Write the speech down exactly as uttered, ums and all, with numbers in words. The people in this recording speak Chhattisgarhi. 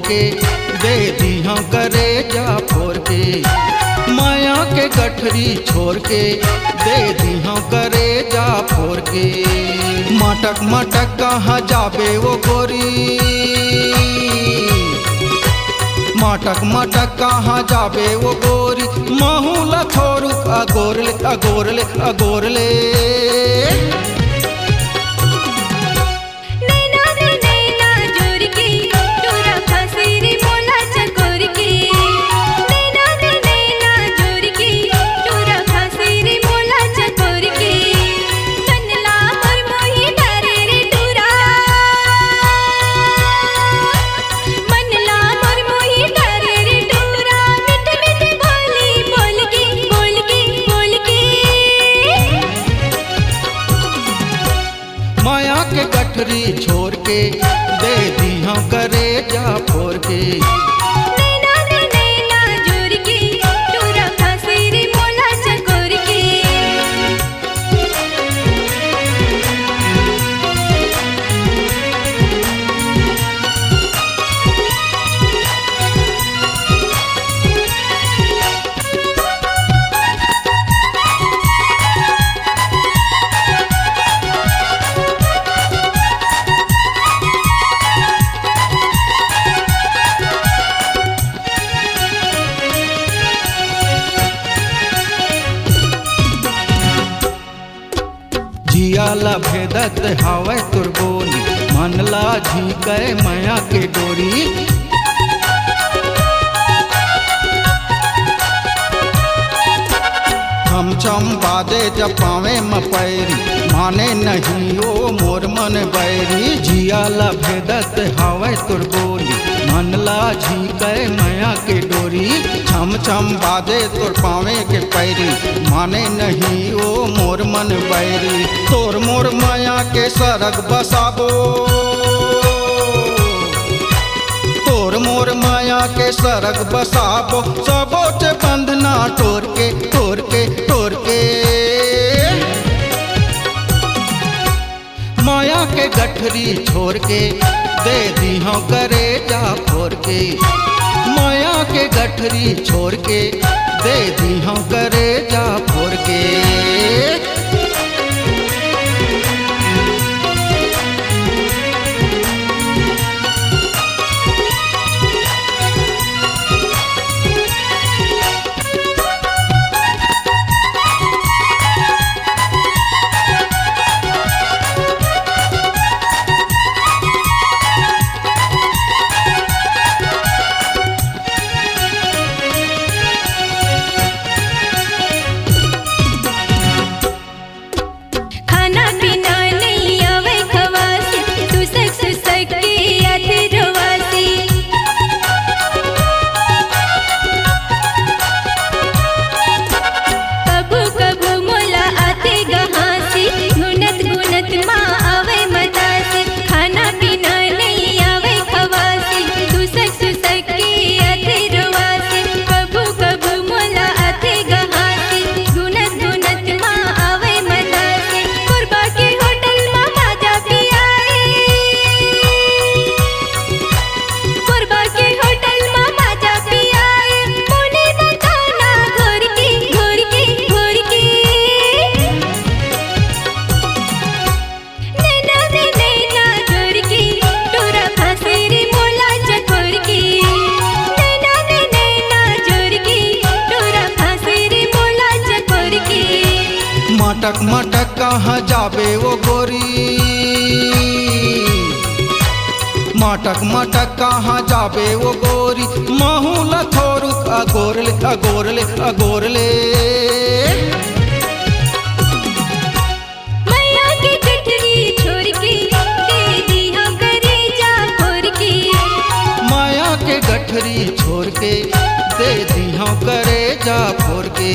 के, दे दीहँव करेजा फोर के। मया के गठरी छोर के, दे दीहँव करेजा फोर के। मटक मटक कहाँ जाबे वो गोरी, मटक मटक कहाँ जाबे वो गोरी, महूँ ला थोरुक अगोर ले, अगोर ले, अगोर ले। नैना रे नैना जोर के, टूरा फांसे रे मोला चकोर के। नैना रे नैना जोर के, टूरा फांसे रे मोला चकोर के। मन ला मोर मोही डारे रे टूरा। मन ला मोर मोही डारे रे टूरा। मीठ मीठ बोली बोल के, बोल के, बोल के। मया के गठरी छोर के, दे दीहँव करेजा फोर के। नैना रे नैना जोर के, टूरा फांसे रे मोला चकोर के। जिया ला भेदत हावय तोर बोली, मन ला झींकय मया के डोरी। छम छम बाजे जब पावे म पैरी, माने नहीं ओ मोर मन बैरी। जिया ला भेदत हावय तोर बोली, मन ला झींकय मया के डोरी। छम छम बाजे तोर पावे के पैरी, माने नहीं ओ मोर मन बैरी। तोर मोर मया के सरग बसाबो, तोर मोर मया के सरग बसाबो, सबोच बंधना टोर के, टोर के, टोर के। मया के गठरी छोर के, दे दीहँव करेजा फोर के। मया के गठरी छोर के, दे दीहँव करेजा फोर के। खाना पीना नइ आवय खवासी, सुसक सुसक के आथे रोवासी। कभू कभू मोला आथे गहासी, गुनत गुनत मा आवय मतासी। खाना पीना नइ आवय खवासी, सुसक सुसक के आथे रोवासी। कभू कभू मोला आथे गहासी, गुनत गुनत मा आवय मतासी। कोरबा के होटल मा माजा पियाए, कोरबा के होटल मा माजा पियाए। मोने बताना घोर के, घोर के, घोर के। नैना रे नैना जोर के, टूरा फांसे रे मोला चकोर के। नैना रे नैना जोर के, टूरा फांसे रे मोला चकोर के। मटक मटक कहाँ जाबे वो गोरी, मटक मटक कहाँ जाबे वो गोरी, महूँ ला थोरुक अगोर ले, अगोर ले, अगोर ले। मया के गठरी छोर के, दे दीहँव करेजा फोर के। मया के गठरी छोर के, दे दीहँव करेजा फोर के।